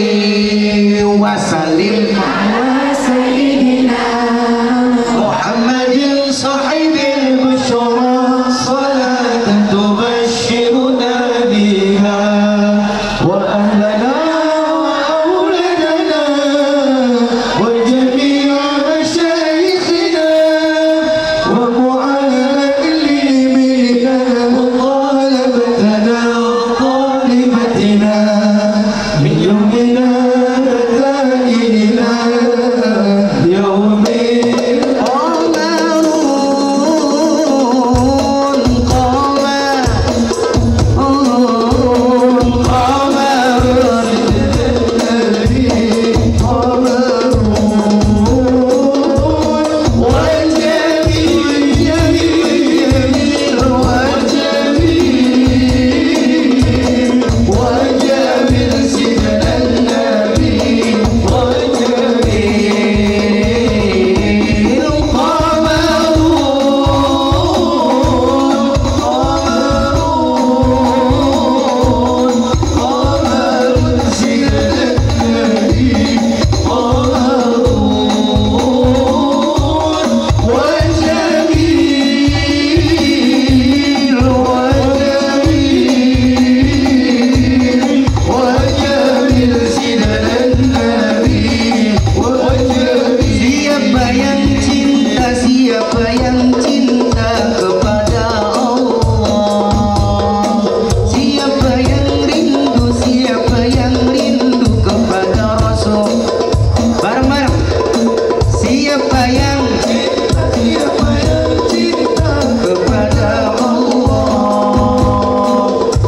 Salli wa sallim ala sayyidina Muhammadin sahibil busyra salatan tubashshiruna biha wa ahlana wa awladana wa jami'a mashayikhina wa mu'allimina wa talabatana wa talibatina min yawmina ila yaumil qamarun qamarun qamarun wal jamil jamil wal jamil wal jamil sidna nabi wal jamil qamarun qamarun qamarun sidna nabi qamarun wal jamil wal jamil wal jamil sidna nabi wal jamil. Siapa yang cinta, siapa yang cinta kepada Allah, siapa yang rindu, siapa yang rindu kepada Rasul. Bareng-bareng. Siapa yang Siapa yang cinta kepada Allah,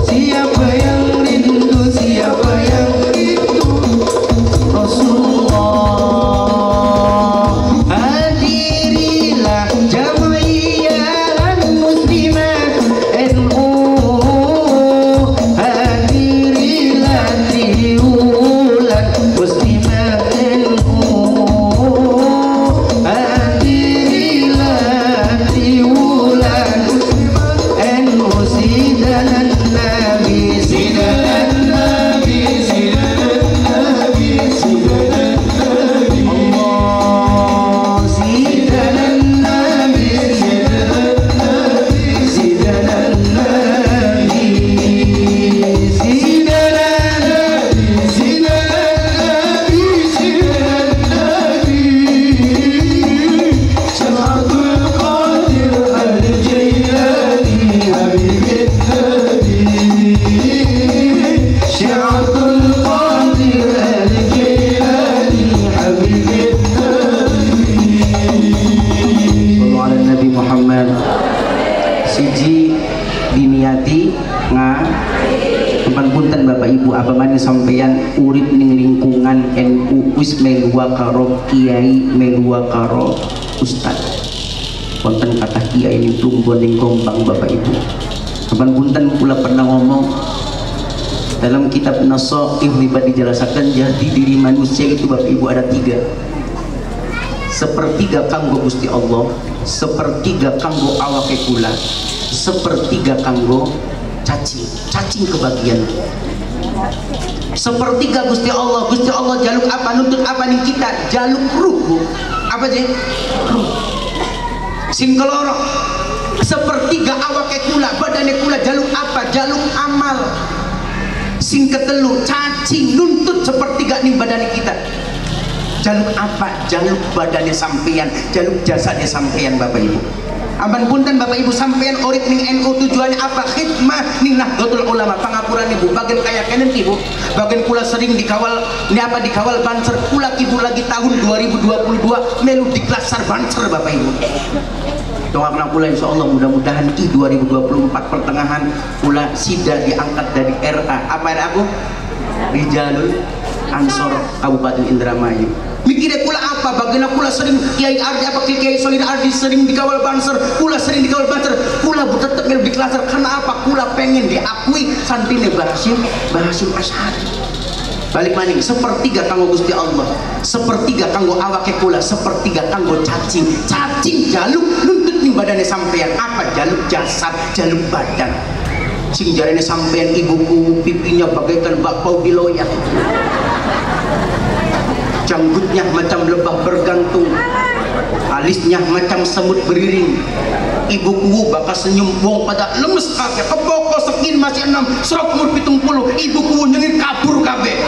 siapa yang rindu, siapa yang rindu Rasulullah. Hadirilah jam'iyah muslimah NU, hadirilah triwulan muslimah NU, hadirilah triwulan NU sidanan Nabi, sidanan Nabi sidna Nabi sidna Nabi Allah, sidanan Nabi, sidna Nabi sidanan Nabi, sidanan Nabi sidna Nabi sidna Nabi Syekh Abdul Qadir Al-Jailani Habib Nabi Syekh Abdul Qadir Al-Jailani Habib Nabi. Sallu ala Nabi Muhammad. Siji diniati nga Tempan punten Bapak Ibu apa maneh sampeyan urip ning lingkungan NU wis melua karo kiai, melua karo ustad. Wonten kathah kiai ning Plumbon ning Gombang Bapak Ibu. Tempan punten kula pernah ngomong dalam kitab Nasaih libat dijelasakan jadi diri manusia itu Bapak Ibu ada tiga. Sepertiga kanggo Gusti Allah, sepertiga kanggo awake kula, sepertiga kanggo cacing, cacing kebagian. Sepertiga Gusti Allah, Gusti Allah jaluk apa, nuntut apa nih kita? Jaluk ruh, Bu. Apa sih? Ruh. Sing keloro, sepertiga awake kula, badane kula jaluk apa? Jaluk amal. Sing ketelu, cacing nuntut sepertiga nih badane kita. Jaluk apa? Jaluk badannya sampeyan, jaluk jasadnya sampeyan Bapak Ibu. Aman punten Bapak Ibu sampeyan urip ning NU tujuannya apa? Khidmah ning Nahdlatul Ulama. Pangapuran Ibu, bagian kaya kenen Ibu, bagian kula sering dikawal ini apa dikawal Banser, kula ibu lagi tahun 2022 melu diklasar Banser Bapak Ibu. Doakan kula insyaallah mudah-mudahan di 2024 pertengahan kula sida diangkat dari RA. Apa RA aku? Rijalul Ansor Kabupaten Indramayu. Mikirnya kula apa? Bagian kula sering Kiai Ardi apa Kiai Solid Ardi sering dikawal Banser, kula sering dikawal Banser, kula tetep melu diklasar karena apa? Kula pengen diakui santine Mbah Hasyim, Mbah Hasyim Asy'ari. Balik maning, sepertiga kanggo Gusti Allah, sepertiga kanggo awake kula, sepertiga kanggo cacing. Cacing jaluk nuntut ning badane sampeyan. Apa? Jaluk jasad, jaluk badan. Sing jarene sampeyan ibuku pipinya bagaikan bakpao di loyang. Janggutnya macam lebah bergantung, alisnya macam semut beriring. Ibu kuwu bakal senyum wong pada lemes kabeh, keboko sekin masih 6, serok umur 70, ibu kuwu nyengir kabur kabeh.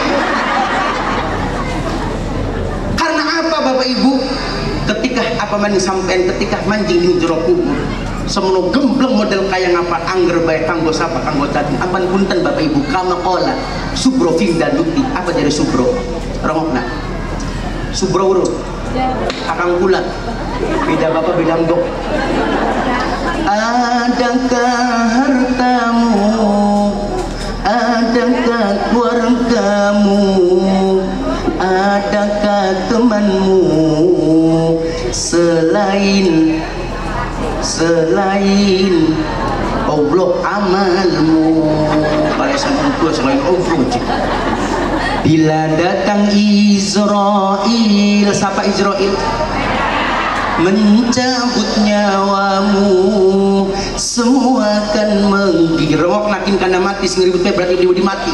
Karena apa Bapak Ibu? Ketika apa maning sampean ketika manjing ning jero kubur, semono gembleng model kaya ngapa angger bae kanggo sapa kanggo cacing. Apan punten Bapak Ibu, kama qala Subro Findaluti. Apa jadi Subro? Rongokna. Subro urut. Akang kula. Beda bapak beda mbok. Adakah hartamu, adakah keluargamu, adakah temanmu selain Allah amalmu. Pada selain Allah. Bila datang Israil, siapa Israil? Mencabut nyawamu, semua akan menggigil. Rewok nakin karena mati, sing ribut berarti ribut mati.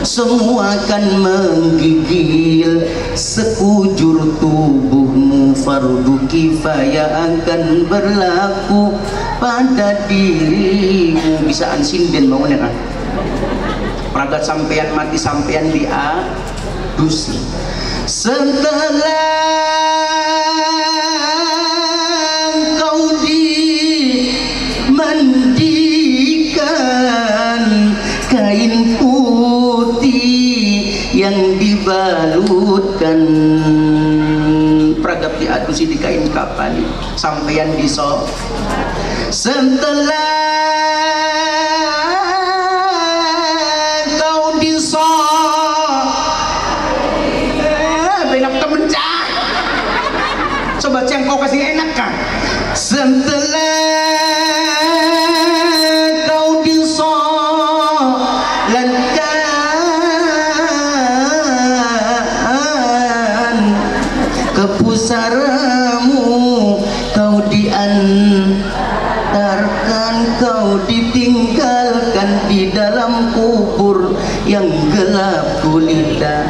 Semua akan menggigil sekujur tubuhmu. Fardu kifayah akan berlaku pada dirimu. Bisaan sinden bangunnya kan? Pragat sampean mati sampean diadusi. Setelah kau dimandikan kain putih yang dibalutkan, pragap diadusi di kain kapan sampean diso. Setelah kau diso, benak temen cah. Coba ceng kau kasih enak kan. Setelah kau disolatkan ke pusaramu, kau diantarkan, kau ditinggalkan di dalam kubur yang gelap gulita.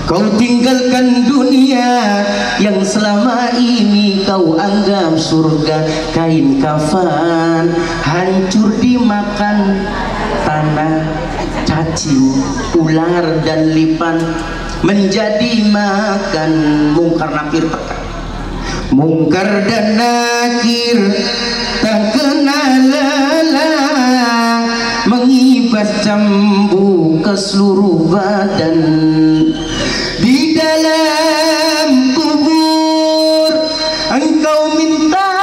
Kau tinggalkan dunia yang selama ini kau anggap surga. Kain kafan hancur dimakan tanah, cacing, ular dan lipan menjadi makan. Mungkar nakir teka, mungkar dan nakir tak kenal lelah, mengibas cambuk ke seluruh badan. Di dalam kubur engkau minta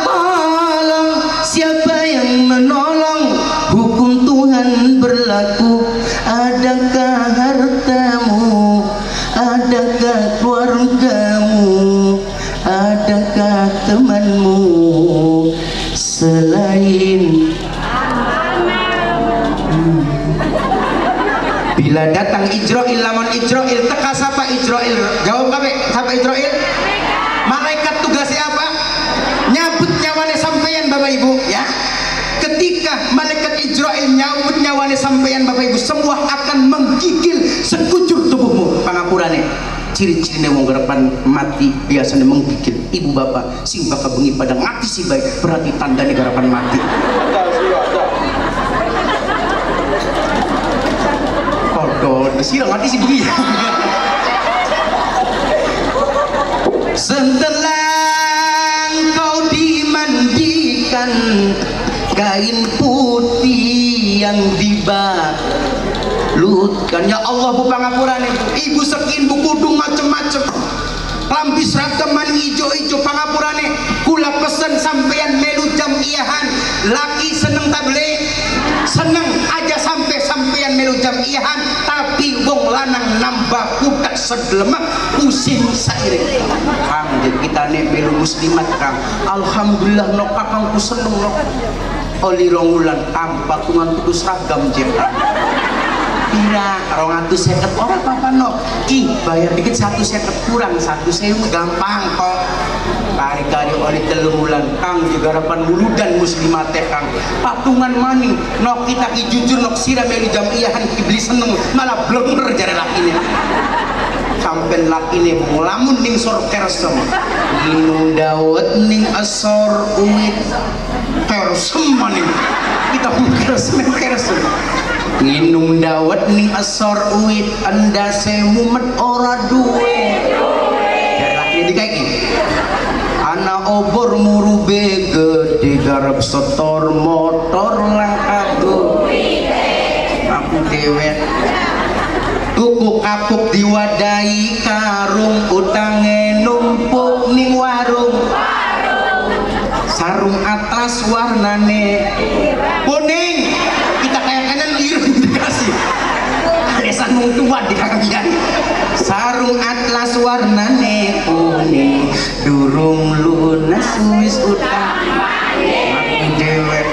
tolong, siapa yang menolong? Hukum Tuhan berlaku. Adakah hartamu, adakah keluargamu, adakah temanmu selain. Bila datang Ijroil, lamun Ijroil teka sapa Ijroil? Jawab kabe, sapa Ijroil? Malaikat tugasnya apa? Nyabut nyawane sampeyan Bapak Ibu ya. Ketika malaikat Ijroil nyabut nyawane sampeyan Bapak Ibu, semua akan menggigil sekujur tubuhmu. Pangapurane ciri-cirine wong garepan mati biasanya menggigil. Ibu bapak sing bakal bengi pada mati si baik, berarti tandane garapan mati. Sila mati sih begini. Setelah kau dimandikan kain putih yang dibalutkan, ya Allah bu pangapurane, ibu sekin bu kudung macem-macem, lambi seragam maning ijo-ijo pangapurane, kula pesen sampean melu jam iyahan, laki seneng table seneng aja sampai sampean melu jam iyahan, tapi wong lanang nambah kudak sedlemak pusing sairing. Kang kita nek melu muslimat kang, alhamdulillah nok kakangku seneng nok oli rong wulan kang patungan tuku seragam jek kang. Pira 250 ora apa-apa nok, ki bayar dikit 150 kurang 1.000 gampang kok. Kari-kari oleh 3 bulan kang juga harapan muludan muslimate kang patungan maning nok kita ki jujur nok sira melu jam iyahan ki beli seneng malah blenger jare lakine. Sampai ben lakine nglamun ning sor kersem. Ginung dawet ning asor uwit kersem maning. Kita kersem kersem. Ginung dawet ning asor uwit endase mumet ora duwe. Biar lakine dikaiki. Ana obor murube gede garap setor motor lang duwite. Aku dewek tuku kapuk diwadahi karung utange numpuk ning warung. Sarung atas warnane kuning. Kita kayak kanan irung dikasih. Desa wong tua di kakian. Sarung atlas warnane kuning, durung lunas wis utang. Aku dewek.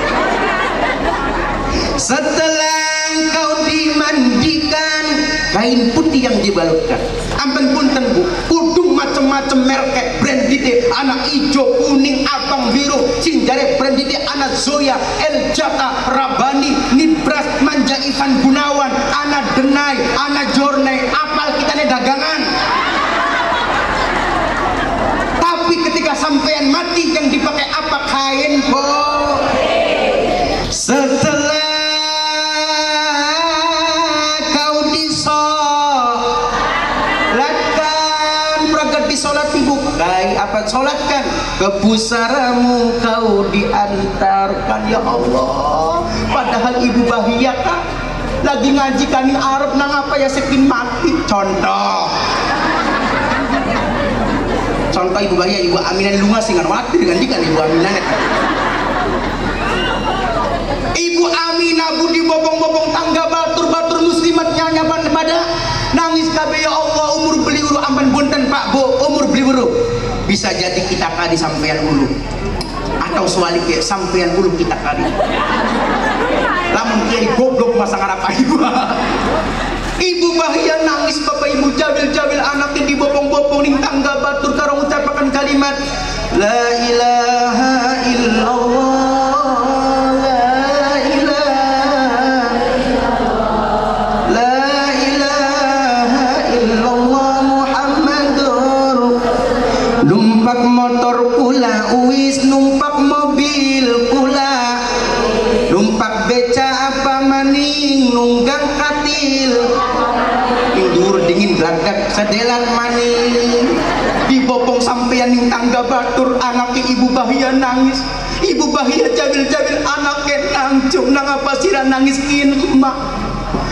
Setelah kau dimandikan, kain putih yang dibalutkan. Ampen punten bu, kudung macem-macem merek brand dite, anak ijo, kuning, abang, biru, sing jare brand dite anak Zoya, El Jaka, Rabani, Nibras, Manja Ivan Gunawan, anak Denai, anak Jornai, apal kita nih dagangan. Tapi ketika sampean mati yang dipakai apa kain bu? Setelah sholat ibu kai apa sholatkan ke pusaramu kau diantarkan ya Allah. Padahal ibu Bahia kah lagi ngaji kaning Arab nang apa ya sekin mati. Contoh contoh ibu Bahia, ibu Aminah lunga sing khawatir ngandikan ibu Aminah. Ibu Aminah budi bobong-bobong tangga batur-batur muslimat nyanyapan pada nangis kabeh ya Allah umur beli uru ampan bunten Pak Bu umur beli uru. Bisa jadi kita kali sampean ulu atau sebaliknya sampean ulu kita kali. Lamun kiai goblok masa ngarap ibu. Ibu Bahia nangis bapak ibu jawil-jawil anaknya dibobong-bobong ning tangga batur karo ngucapaken kalimat la ilaha illallah la ilaha la ilaha illallah Muhammadur. Numpak motor kula wis numpak mobil kula numpak beca apa maning nunggang katil indur dingin geladak sedelat maning dibopong sampean ning tangga batur anaknya ibu Bahia nangis. Ibu Bahia jawil-jawil anaknya nangcung nang apa sira nangis kin mak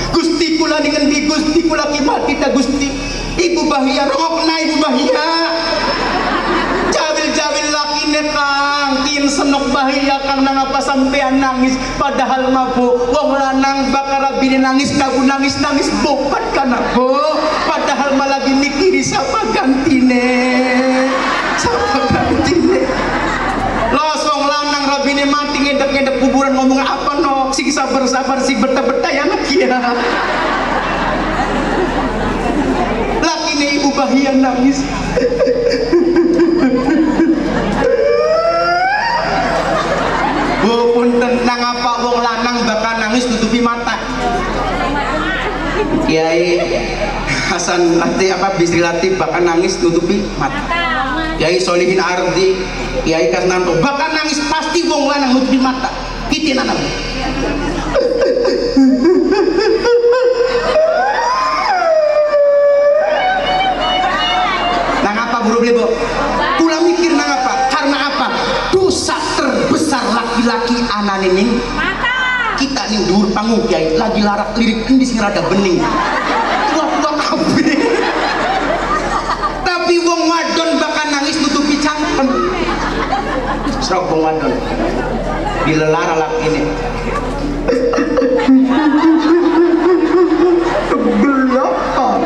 Gusti kula ning endi Gusti kula ki mati ta Gusti. Ibu Bahia rokna ibu Bahia jawil-jawil lakine kang kin senok Bahia kang nang apa sampean nangis padahal mabuk wong lanang bakal rabine nangis kabu nangis nangis bopat kana bu padahal malah lagi mikiri siapa gantine siapa gantine. Losong lanang rabine mati ngedek-ngedek kuburan ngomong apa no sing sabar-sabar sing betah-betah ya anak ya. Lakine ibu Bahia nangis. Bu punten nang apa wong lanang bakal nangis tutupi mata. Kiai Hasan Latif apa Bisri Latif bakal nangis tutupi mata. Kiai Solihin Ardi, Kiai Kasnanto bakal nangis pasti wong lanang nutupi mata. Kitin anak. Nang apa buru beli bu? Kula mikir nang apa? Karena apa? Dosa terbesar laki-laki anane ning mata. Kita ning dhuwur panggung kiai lagi larak lirik endi sing rada bening. Tua-tua kabeh. Tapi wong wadon bakal nangis nutupi cangkem. Serok wong wadon. Dilelara lakine. Kebelakan.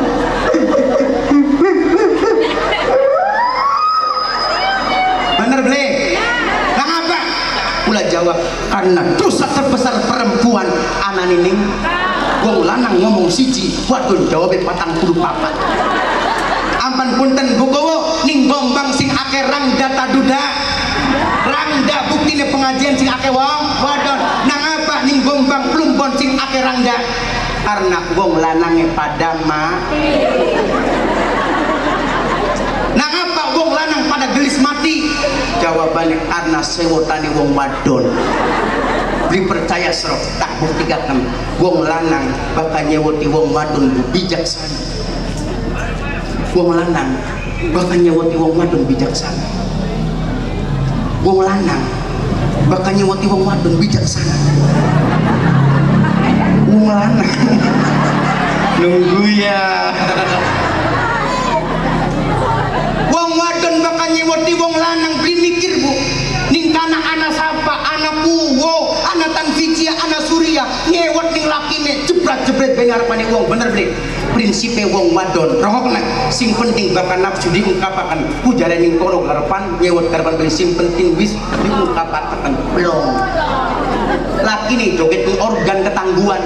Bener beli? Nang apa? Kula jawab karena dosa terbesar perempuan anane ning wong lanang ngomong siji wadon jawabe 44. Ampan punten bukowo ning Gombang sing akeh rangda taduda. Rangda buktine pengajian sing akeh wong wadon. Nang apa ning Gombang Plumbon sing akeh rangda? Karena wong lanange pada mati. Jawabannya karena sewotane wong wadon. Beli percaya serok tak buktikan wong lanang bakal nyewoti wong wadon bijaksana. Wong lanang bakal nyewoti wong wadon bijaksana. Wong lanang bakal nyewoti wong wadon bijaksana. Wong lanang nunggu ya. Wong wadon bakal nyewoti wong lanang beli mikir bu. Ning kana ana sapa, ana kuwo, ana tanficia, ana surya, nyewot ning lakine jebret-jebret ben ngarepane wong, bener beli. Prinsipe wong wadon rohokna sing penting bakal nafsu diungkapaken pujare ning kono karepan nyewot karepan beli sing penting wis diungkapaken plong. Lakine joget ning organ ketangguhan.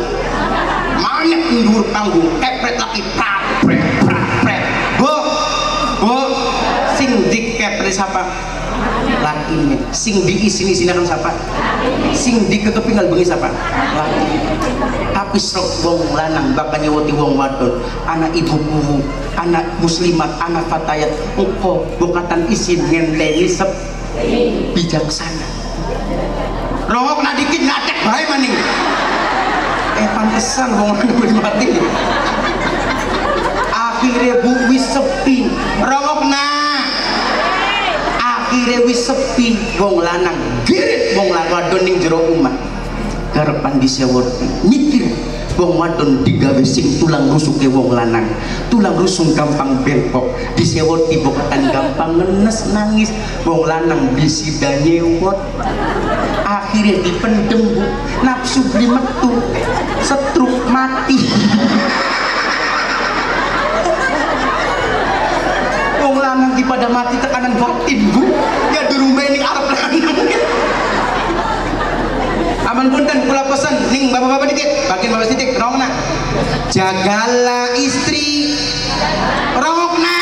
Manek ndur panggung kepret laki prapret prapret. Bu, bu sing dikepret sapa? Lakine. Sing diisin-isinaken sapa? Sing dikekepingal bengi sapa? Laki. Tapi serok wong lanang bakal nyewoti wong wadon, anak ibu kuwu, anak muslimat, anak fatayat, engko bokatan isin ngenteni sep bijaksana. Rongok dikit ngatek bae maning. Pantesan wong lanang mati. Akhire bu wis sepi. Rongokna. Akhire wis sepi wong lanang girit wong wadon ning jero omah. Karepan disewoti mikir wong wadon digawe sing tulang rusuke wong lanang, tulang rusung gampang bengkok, disewoti bokatan gampang ngenes nangis, wong lanang disida nyewot, akhirnya dipendem bu, nafsu beli metu, setruk mati. Wong lanang pada mati tekanan batin bu, ya durung bae ning arep lanang. Aman punten kula pesen ning bapak-bapak dikit, bagian bapak titik rongna. Jagalah istri. Rongna.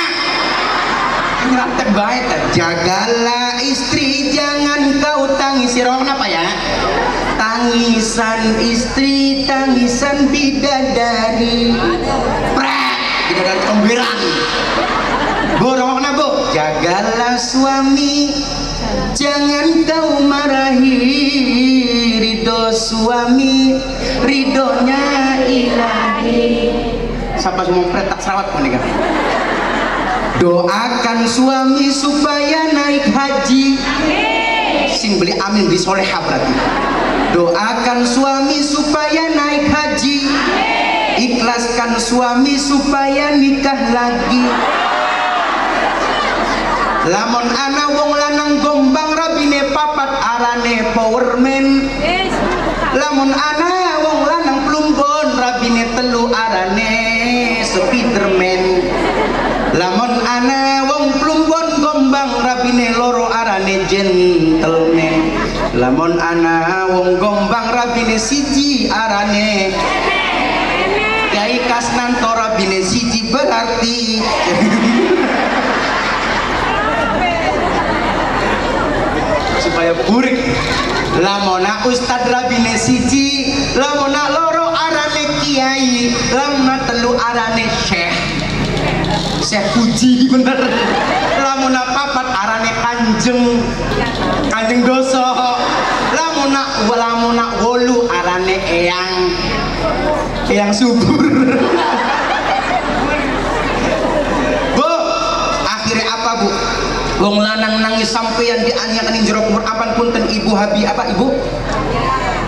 Ngerantek bae ta. Jagalah istri jangan kau tangisi. Rongna apa ya? Tangisan istri, tangisan bidadari. Prek, bidadari comberan. Bu rongna bu. Jagalah suami, jangan kau marahi. Ridho suami, ridhonya ilahi. Siapa semua pretak serawat menikah. Doakan suami supaya naik haji. Sing beli amin di soleha berarti. Doakan suami supaya naik haji. Ikhlaskan suami supaya nikah lagi. Lamun ana wong lanang gombang rabine papat arane powerman. Lamun ana wong lanang plumbon rabine telu arane Spiderman. Lamun ana wong plumbon gombang rabine loro arane gentleman. Lamun ana wong gombang rabine siji arane Kiai Kasnanto rabine siji berarti supaya burik. Lamona ustad rabine siji, lamona loro arane kiai, lamona telu arane syekh. Syekh puji bener. Lamona papat arane kanjeng, kanjeng doso. Lamona lamona wolu arane eyang, eyang subur. Bu, akhirnya apa bu? Wong lanang nangis sampeyan dianiakan ning jero kubur. Apan punten ibu Habi apa ibu?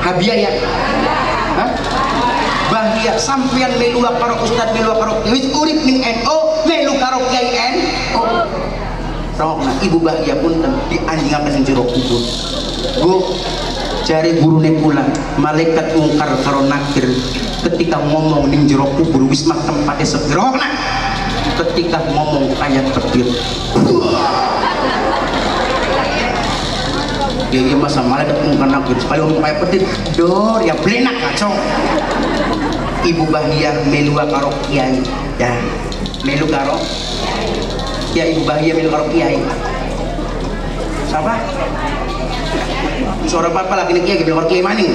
Habia ya? Hah? Bahia sampeyan melu karo ustad melu karo wis urip ning NU melu karo kiai NU. Rongna ibu Bahia punten dianiakan ning jero kubur. Bu, jare gurune kula malaikat mungkar karo nakir ketika ngomong ning jero kubur wis mah tempate sepi. Rongna ketika ngomong kayak petir. Ya iya masa malaikat mungkar nakir sekali ngomong kayak petir dor ya blenak kacau. Ibu Bahia melu karo kiai ya, melu karo ya ibu Bahia melu karo kiai. Siapa? Suara papa lagi nih kiai melu karo kiai maning.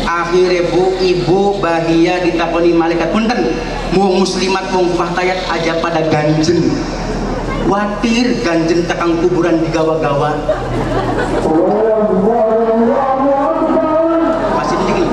Akhirnya bu ibu Bahia ditakoni malaikat punten wong muslimat wong fatayat aja pada ganjen. Watir ganjen tekang kuburan digawa-gawa. Masih tinggi.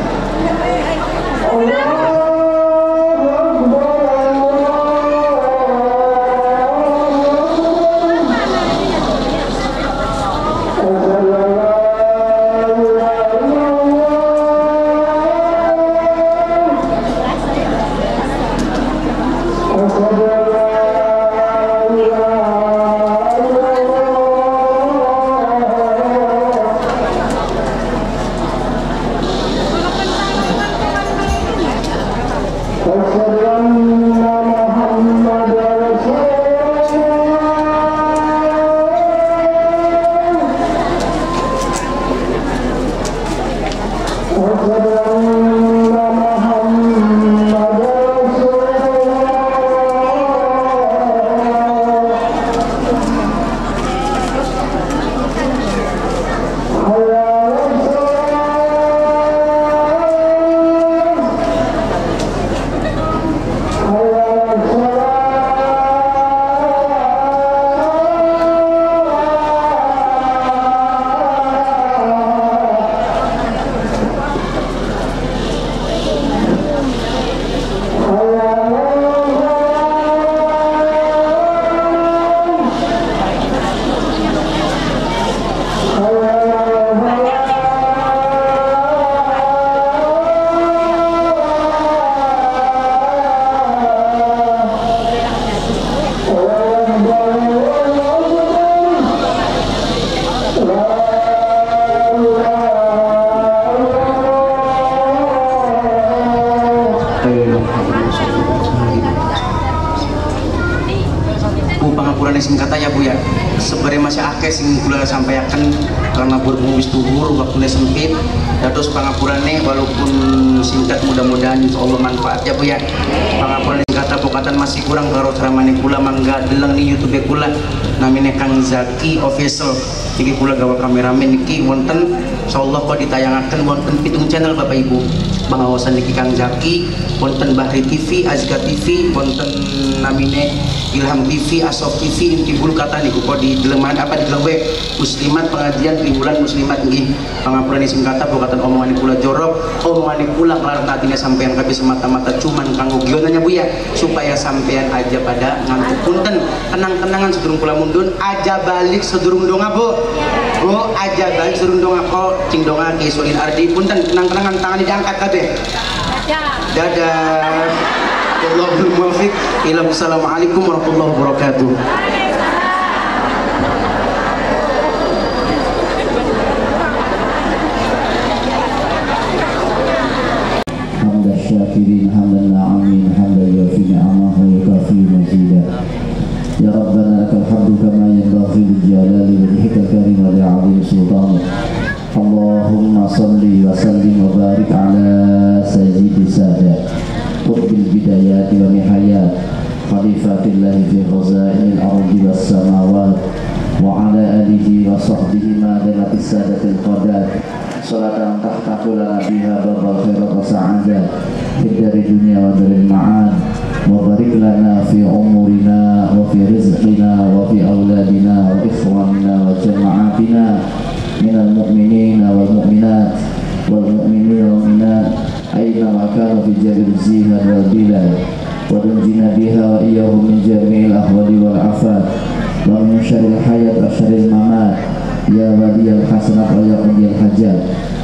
Sing kata ya Bu ya, sebenarnya masih akeh sing kula sampaikan karena berhubung wis dhuwur waktune sempit. Dados pangapurane walaupun singkat mudah-mudahan insyaallah manfaat ya Bu ya. Pangapurane sing kata pokatan masih kurang karo ceramane kula mangga deleng ning YouTube kula namine Kang Zaki Official. Iki kula gawa kameramen niki wonten insyaallah kok ditayangaken wonten 7 channel Bapak Ibu. Pengawasan niki Kang Zaki, wonten Bahri TV, Azka TV, wonten namine Ilham TV, Asof TV, inti bulu kata niku kok di delemahan apa di delem muslimat pengajian triwulan muslimat nggih. Pangapurane sing kata bokatan omongan kula jorok, omongan kula nglarat atine sampean kabeh semata-mata cuman kanggo gionanya Bu ya, supaya sampean aja pada ngantuk. Punten, tenang-tenangan sedurung kula mundun, aja balik sedurung donga Bu. Bu, aja balik sedurung donga kok cing donga ki Sulin Ardi. Punten, tenang-tenangan tangan diangkat kabeh. Dadah. Wallahul muwaffiq ila. Assalamualaikum warahmatullahi wabarakatuh. Hamdan syakirin, hamdan na'amin, hamdan yuafi ni'amahu yukafi mazida. Ya Rabbana lakal hamdu kama yanbaghi li jalali wajhikal karim wa li'azimi sultanik. Allahumma salli wa sallim wa barik ala sayyidi sadat qutbil bidayati wa nihayat khalifatillahi fi khazainil ardi was samawat wa ala alihi wa sahbihi ma dalatis sadatil qadat. Salatan tahtaku lana biha babal khairat wa sa'adat fid dari dunya wa daril ma'ad wa barik lana fi umurina wa fi rizqina wa fi auladina wa ikhwanina wa jama'atina minal mu'minina wal mu'minat wal mu'minina wal mu'minat aina ma kanu fi jabir zihad wal bilad wa tunjina biha wa iyyahum min jami'il ahwali wal afat wa min syarril hayat wa syarril mamat ya waliyal hasanat wa ya qadiyal hajat.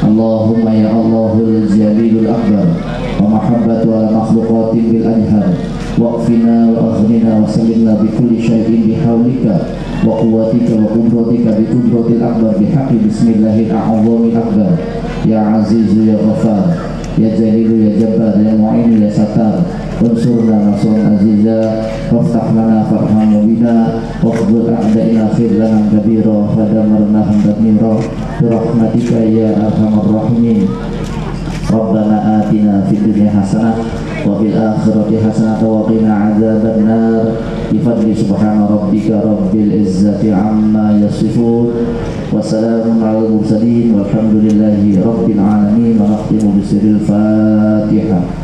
Allahumma ya Allahul jalilul akbar wa mahabbatu ala makhluqatin bil anhar waqfina wa aghnina wa sallimna bi kulli syai'in bihaulika wa quwwatika wa qudratika bi qudratil akbar bihaqqi bismillahil a'zamil akbar ya azizu ya ghafar ya jalilu ya jabbar ya mu'inu ya satar unsurna nasran aziza waftah lana fathan mubina waqbul a'da'ina khidlanan kabira fadamarnahum tadmira birahmatika ya arhamar rahimin. Rabbana atina fid dunya hasanah wa fil akhirati hasanah wa qina adzaban nar. Bifadli subhana rabbika rabbil izzati amma yasifun wa salamun alal mursalin walhamdulillahi rabbil alamin. Wa nakhtimu bisiril Fatihah.